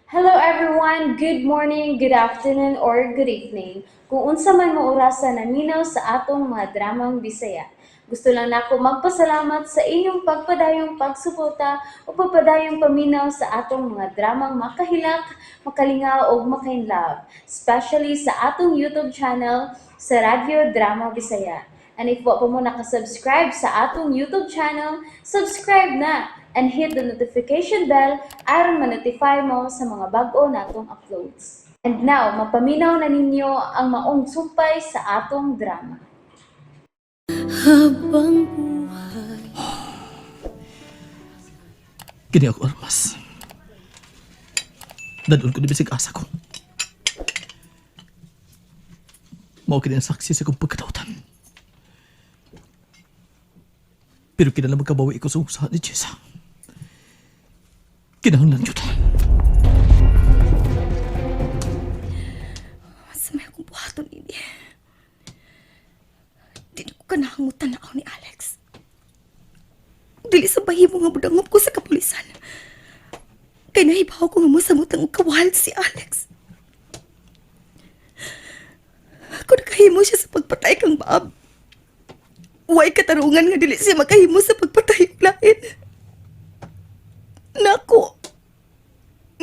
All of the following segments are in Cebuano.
Hello everyone! Good morning, good afternoon, or good evening. Kung unsa man mo orasa naminaw sa atong mga dramang Bisaya. Gusto lang nako magpasalamat sa inyong pagpadayong pagsuporta o pagpadayong paminaw sa atong mga dramang makahilak, makalingaw ug makainlove, especially sa atong YouTube channel sa Radyo Drama Bisaya. And if wa pa mo nakasubscribe sa atong YouTube channel, subscribe na and hit the notification bell aron ma-notify mo sa mga bag-o natong uploads. And now, mapaminaw na ninyo ang maong sumpay sa atong drama. Habang buhay. Kini ako armas. Dadon ko ni bisig asa ko. Mao kini ang saksi sa akong pagkatawtan. Pero kinahanglan magkabawi ko sa usahan ni Jessa. Kinahanglan yun. Sa may akong buhaton ini. Di na ko kanahangutan na ako ni Alex. Dili sa bahimo nga budangop ko sa kapulisan. Kay nahibaw ko nga mosamot ang kawal si Alex. Kung nakahimo siya sa pagpatay kang Bob, way katarungan nga dili siya makahimo sa pagpatay og lain. Nako,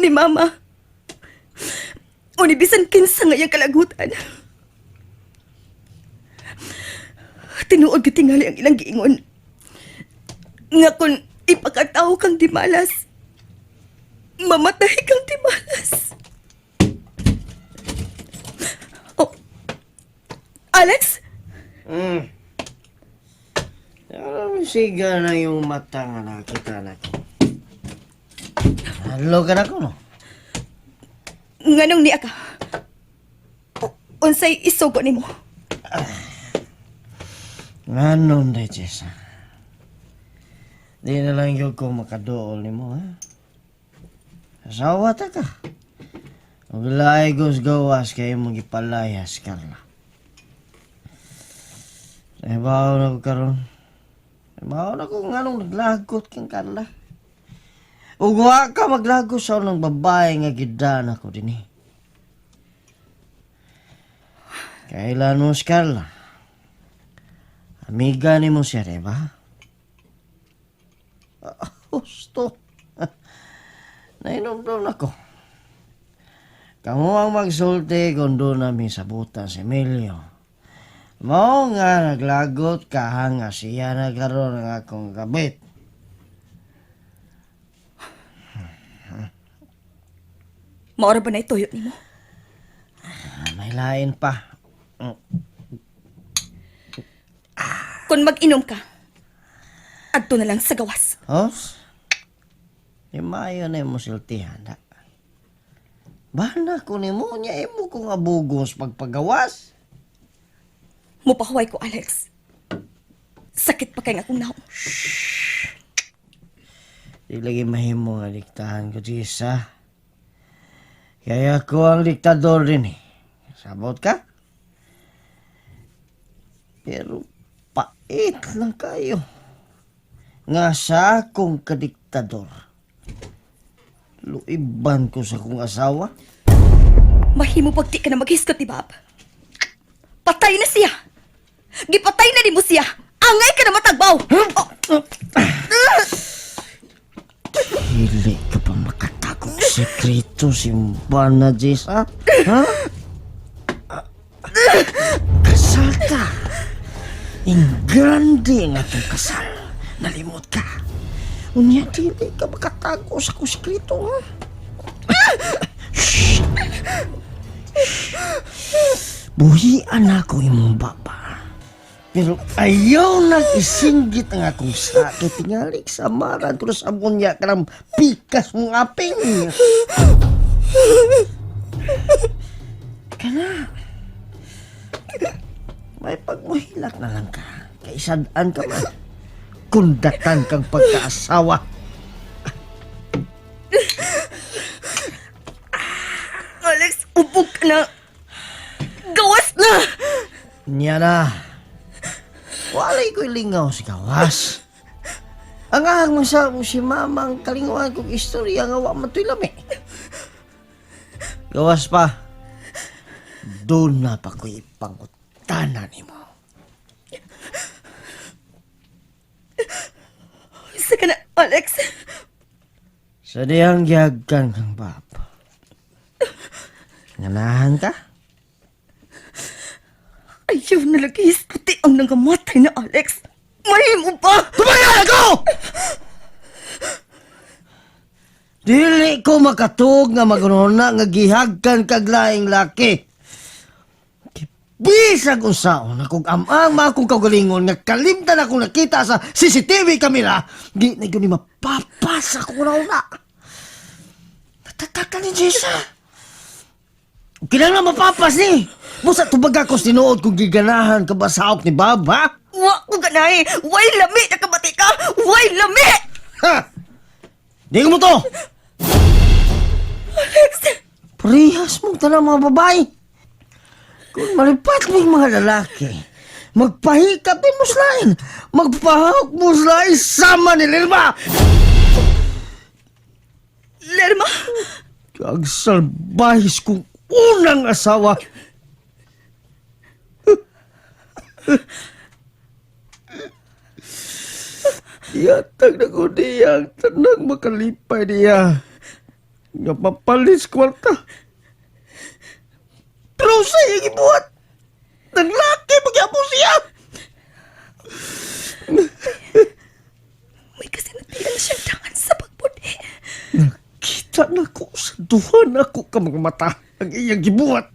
ni Mama. O ni bisan kinsa nga iyang kalagutan. Tinuod gyud tingali ang ilang giingon. Nga kun ipakataw kang dimalas, mamatay kang dimalas. Oh, Alex? Alam, siga na yung mata nga nakita na ko. Halo ka na ko, no? Nganong niya ka? Unsay isugo nimo? Nganon, day, Jessa. Di na lang yun ko makadool ni mo, ha? Asawa ta ka. Huwag laay gos gawas kayo mong ipalayas, Carla. Nahibaw na ko karon. Nahibaw na ko nganong naglagot kang Carla. Ug wa ka maglagot sa unang babae nga gidana ko dinhi. Kailan mo si Carla? Amiga ni mo siya, di ba? Ah, husto. Nainomdom na ko. Kamu ang magsulti kung doon namin sabutan si Emilio. Mao nga naglagot ka nga siya nagkaroon ng akong kabit. Maora ba na ituyo nimo? Ah, may lain pa. Kung mag-inom ka, adto na lang sa gawas. Hos? Di maayo na yung musultihan, ha? Bana ko ni mo niya imo kong abugos pagpagawas. Mupahuway ko, Alex. Sakit pa kay nga akong naong. Di lagi mahimo nga diktahan ko, Jisa. Kaya ako ang diktador din eh. Sabot ka? Pero pait lang kayo. Nga sa akong kadiktador. Luiban ko sa akong asawa. Mahimo pag di ka na maghisgot ni Bob. Patay na siya! Gipatay na nimo siya! Angay ka na matagbaw! Oh, Hili ka pa makatagong sekreto si Mbana, Jisa. Ha? Kasal ka. Ingrande nga itong kasal. Nalimot ka. Unya, dili ka makatago sa akong sekreto, ha? Shh! Buhian ako imong baba. Pero ayaw nang isinggit ang akong sakit. Tingalik sa maran ko na sa bunya ka ng pikas mong aping. Kana. May pagmuhilak na lang ka. Kaisadaan ka man. Kundatan kang pagkaasawa. Alex, ubog ka na! Gawas na! Niya na. Walay ko'y lingaw si gawas. Ang ahang masabo si mama ang kalinguan kong istorya nga wa man to'y lami. Gawas pa. Doon na pa ko'y ipangutana nimo. Isa ka na, Alex. Sa diyang gihagkan kang bab. Nganahan ka? Ayaw na lagi isputi ang nangamatay na Alex. Mahimo ba? Tumagal ako! Dili ko makatuog nga magununa nga gihagkan kag laing laki. Bisag unsaon akong amang akong kaugalingon nga kalimtan akong nakita sa CCTV camera, di na yun ni mapapasa ko na una. Natataka ni Jessa. Kinahanglan mapapas ni. Busa tubaga ko tinuod kung giganahan ka ba sa ni Bob, ha? Wa ko ganay. Way lami nakabati ka. Way lami. Ha! Di ko mo to! Alex. Parehas mong tanang mga babae. Kung malipat mo yung mga lalaki, magpahikap din mo sila, magpahawak mo sila sama ni Lilma! Lerma. Ang salbahis kong unang asawa. Iyatag na ko niya ang tanang makalipay niya. Nga mapalis kwarta. Pero sa iyang ibuhat, naglaki magyapon siya. May kasinatian siyang daan sa pagpudi. Nakita na ko sa duha na ko ka mga mata ang iyang gibuhat.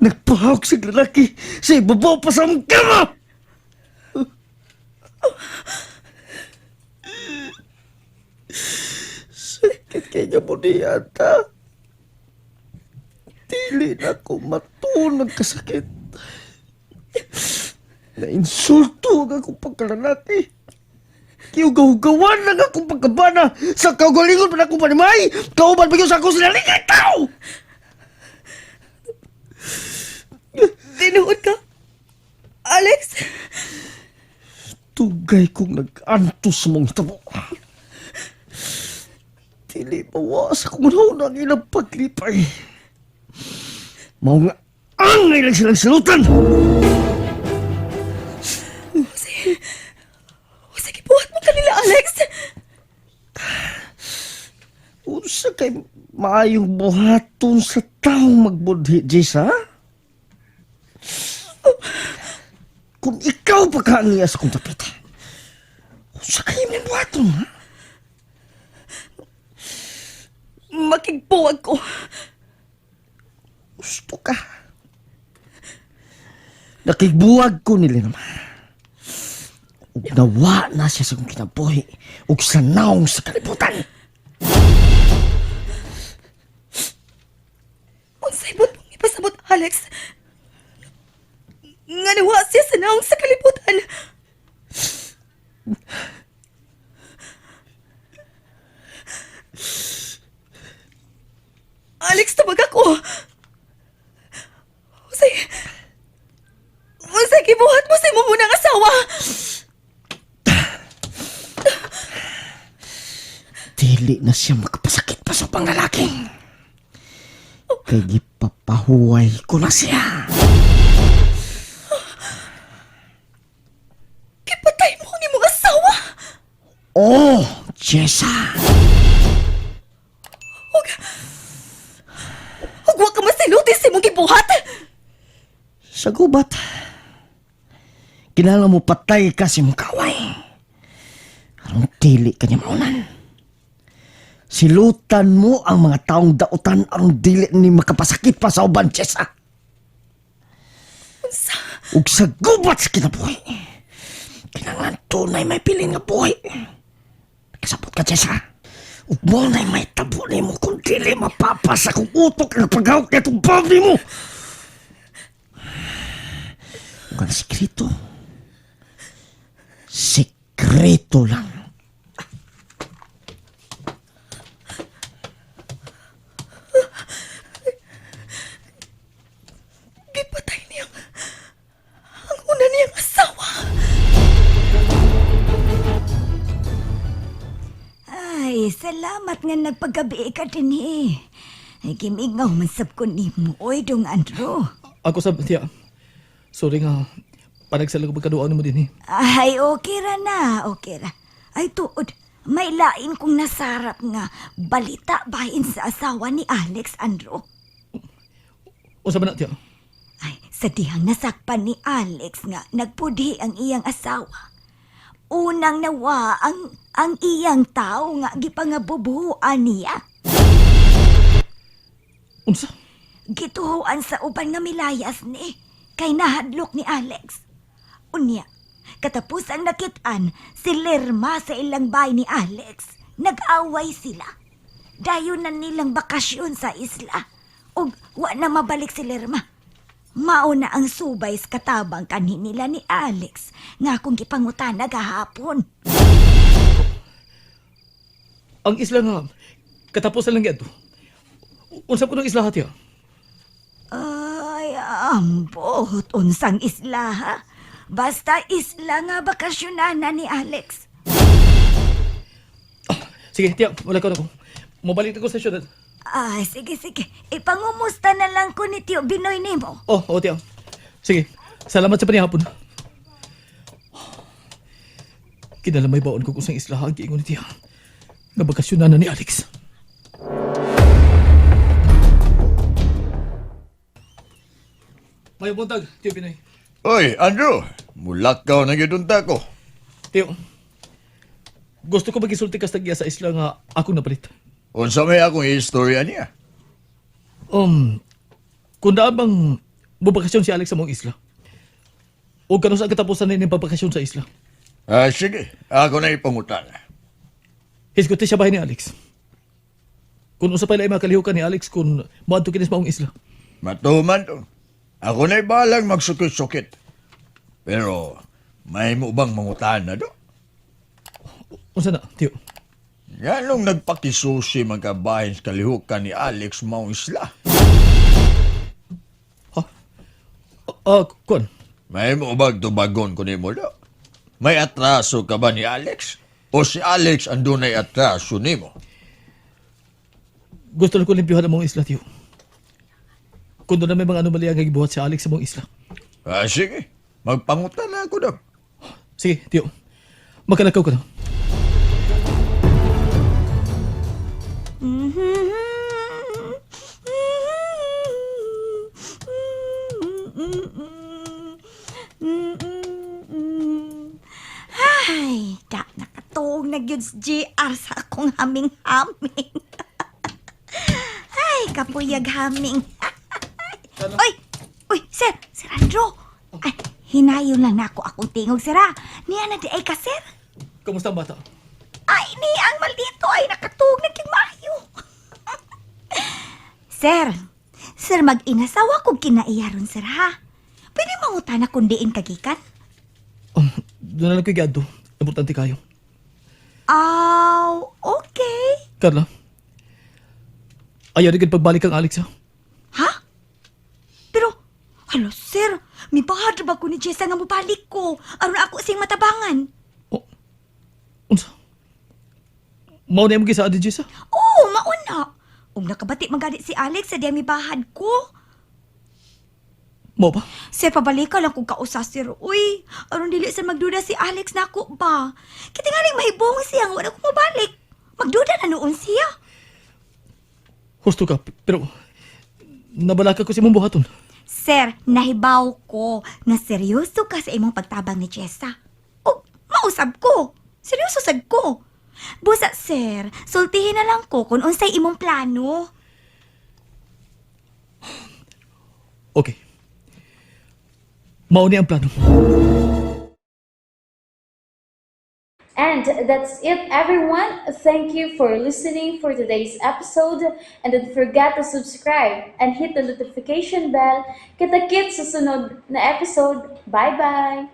Nagpahawak sa lalaki sa ibabaw pa sa among kama! Sakit kay niya mo niya, ta. Dili na ko matuon ng kasakit. Nainsulto ang akong pagkalalaki. Kiugaw-gawan lang akong pagkabana sa kaugalingon pa na akong panimay. Kauban pa yun sa akong sinalikay tao! Tinuod ka. Alex. Tugay kong nag-antos sa mong hitabo. Dili mawa sa kung ano ang ilang paglipay. Mao nga ang ilang silang salutan! Jose. Jose, gibuhat mo kanila, Alex. Unsa kay maayong buhaton sa taong magbudhi, Jess, ha? Kung ikaw pa ka ang iya sa kong tapit, unsa kay imong buhaton, ha? Makigbuwag ko. Gusto ka. Nakigbuwag ko nila naman. Ug nawa na siya sa kong kinabuhi ug sa naong sa kalibutan. Unsay bot mong ipasabot, Alex? Nga nawa siya sa naong sa kalibutan. Alex, tabag ako. Unsay... Unsay gibuhat mo sa imong unang asawa? Dili na siya makapasakit pa sa panglalaki. Kay gipapahuway ko na siya. Gipatay mo ang imong asawa. Oh, Jessa! Ug... Ug wa ka masiluti sa imong gibuhat. Sa gubat, kinahanglan mo patay ka sa imong kaway. Aron dili ka niya maunan. Silutan mo ang mga taong dautan aron dili ni makapasakit pa sa uban, Jessa. Unsa? Ug sa gubat sa kinabuhi, kinahanglan tunay may pilin nga buhi. Kasabot ka, Jessa. Ug mo na'y may tabo nimo kung dili mapapasa kung utok ang paghawak nitong bomb nimo. Ug ang sekreto, sekreto lang. Gipatay niya ang una niyang asawa. Ay, salamat nga nagpagabi ka dinhi. Ay, gimingaw man sab ko nimo, oy, dong Andrew. Ako sab, tiya. Sorry nga, panagsala ko pagkaduan mo din eh. Ay, okay ra na, okay ra. Ay, tuod, may lain kong nasarap nga balita bahin sa asawa ni Alex, Andrew. Unsa man na, tiya? Ay, sa dihang nasakpan ni Alex nga nagpudhi ang iyang asawa. Unang nawa ang iyang tao nga gipangabubuhuan niya. Unsa? Gituhuan sa uban nga milayas ni kay nahadlok ni Alex. Unya, katapos ang nakitaan si Lerma sa ilang bay ni Alex. Nag-away sila. Dayon na nilang bakasyon sa isla. Ug wa na mabalik si Lerma. Mauna ang subay sa katabang kanhi nila ni Alex nga akong gipangutana gahapon. Ang isla nga, katapusan lang yan to. Unsa po ng isla ha, tiya? Ay, ambot, unsang isla ha? Basta isla nga bakasyonan na ni Alex. Sige, tiya, wala ka na ko. Mabalik na ko sa syudad. Ay, sige, sige. Ipangumusta na lang ko ni Tio Binoy nimo. Oh, oh, tiya. Sige, salamat sa panihapon. Kinalamay baon ko kung sa isla ang giingon ni tiya. Nga bakasyon na ni Alex. May buntag, Tiyo Pinoy. Oy, Andrew, mulakaw na gyud unta ko. Tiyo, gusto ko magisulti ka sa tagya sa isla nga akong napalit. Unsa may akong istorya niya? Kung daan bang bubakasyon si Alex sa mong isla, o kano sa katapusan na pabakasyon sa isla, Ah, sige, ako na ipangutan. hisguti siya bahay ni Alex. Kung usa pa ilay makalihukan ni Alex kung moadto kinis maong isla. Matuman to. Ako na balang magsukit-sukit. Pero, may mo bang mangutan na do? Unsa na, Tiyo? Nganong nagpakisusi magkabahin sa kalihukan ni Alex maong isla? Ha? Kuan, May mo bang tubagon ko nimo do? May atraso ka ba ni Alex? O si Alex ang dunay atraso nimo? Gusto na ko limpyuhan ang mong isla, Tiyo. Kung doon na may mga anomalya nga gibuhat si Alex sa mong isla. Ah, sige, magpangutan na ako daw. Sige, Tiyo. Makalakaw ka na. Ay, da nakatuog na gyud si GR sa akong haming-haming. Ay, kapuyag haming. Oy, oy, sir, Sir Andrew. Ay, hinayon lang nako akong tingog, sir ha. Niya na di ay ka, sir. Kamusta ang bata? Ay, ni ang maldito ay nakatuog na gyud maayo. Sir, sir, mag-inasawa kog kinaiyaron, sir, ha? Pwede mangutana kung diin kagikan? Doon na lang ko'y giadto. Importante kayo. Aw, okay. Carla, ayaw rin pagbalik kang Alex, ha? Ha? Pero, alo, sir, may bahad ba ko ni Jessa nga mobalik ko? Aron ako sing matabangan. Oh, unsa? Mao na imong gisaad ni Jessa? Oo, mauna. Ug nakabati magani si Alex sa diyang mibahad ko. Mao ba? Sir, pabalika lang kung kausa, sir. Uy, aron dili sa magduda si Alex nako ba? Kita nga rin mahibong siya nga wala ko mabalik. Magduda na noon siya. Husto ka, pero nabalaka ko si imong buhaton. Sir, nahibaw ko na seryoso ka sa imong pagtabang ni Jessa. O, mausab ko. Seryoso sad ko. Busa, sir, sultihin na lang ko kung unsay imong plano. Okay. Mao ni ang plano. And that's it, everyone. Thank you for listening for today's episode. And don't forget to subscribe and hit the notification bell. Kita-kits sa sunod na episode. Bye-bye!